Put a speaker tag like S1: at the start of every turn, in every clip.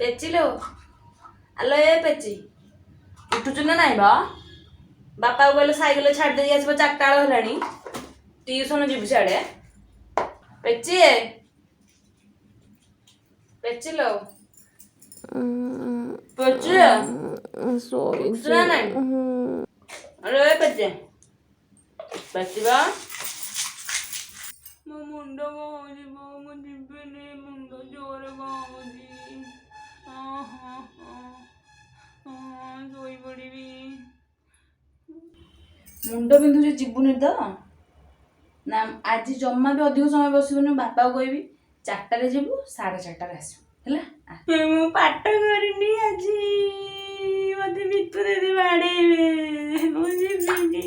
S1: ପେଚିଲୋ, ଆଲୋ ଏ ପେଚି, ଉଠୁଛୁ ନା ନାଇଁ ବା? ବାପାକୁ କହିଲେ ସାଇକେଲ ଛାଡ଼ି ଦେଇକି ଆସିବ, 4ଟା ବେଳ ହେଲାଣି, ଟିଉସନ ଯିବୁ ସିଆଡ଼େ। ପେଚି, ଏ ପେଚିଲୋ, ପେଚି, ଉଠୁଛୁ ନା ନାଇଁ? ଆଲୋ ଏ ପେଚି, ପେଚିବା। ମୋ ମୁଣ୍ଡ କଣ ହଉଛି ବୋଉ, ମୁଁ ଯିବିନି, ମୁଣ୍ଡ ଜୋରେ କଣ ହଉଛି। ହଁ ହଁ ହଁ ହଁ, ଶୋଇପଡ଼ିବି। ମୁଣ୍ଡ ବିନ୍ଧୁଛି, ଯିବୁନି ତ? ନା, ଆଜି ଜମା ବି ଅଧିକ ସମୟ ବସିବୁନି। ବାପାକୁ କହିବି 4ଟାରେ ଯିବୁ, 4:30ରେ ଆସିବୁ, ହେଲା? ମୁଁ ପାଠ କରିନି ଆଜି, ମତେ ବିତୁ ଦିଦି ବାଡ଼େଇବେ। ମୁଁ ଯିବିନି,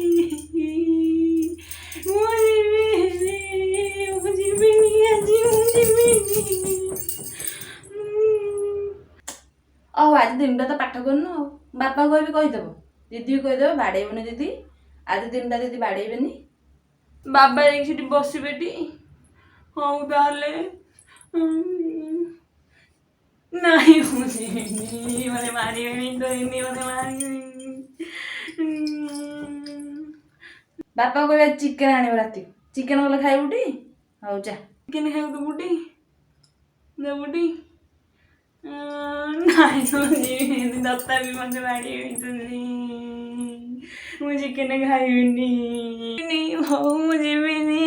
S1: ମୁଁ ଯିବିନି, ମୁଁ ଯିବିନି ଆଜି, ମୁଁ ଯିବିନି। ଆଉ ଆଜି ଦିନଟା ତ ପାଠ କରିନୁ। ଆଉ ବାପା କହିବି କହିଦେବ, ଦିଦି ବି କହିଦେବ, ବାଡ଼େଇବନି ଦିଦି ଆଜି ଦିନଟା, ଦିଦି ବାଡ଼େଇବେନି। ବାବା ଯାଇକି ସେଠି ବସିବେଟି? ହଉ ତାହେଲେ। ନାଇଁ, ମୁଁ ଯିବିନି, ମତେ ମାରିବେନି ତ? ମତେ ମାରିବେନି। ବାପା କହିବେ ଚିକେନ ଆଣିବ ରାତି, ଚିକେନ କଲେ ଖାଇବୁଟି? ହଉ ଯା, ଚିକେନ ଖାଇବୁ, ଦେବୁଟି, ଦେବୁଟି? ନାଇଁ, ମୁଁ ଯିବିନି, ତଥାପି ମତେ ବାଡ଼େଇବେ, ମୁଁ ଚିକେନ ଖାଇବିନି। ହଉ, ମୁଁ ଯିବିନି।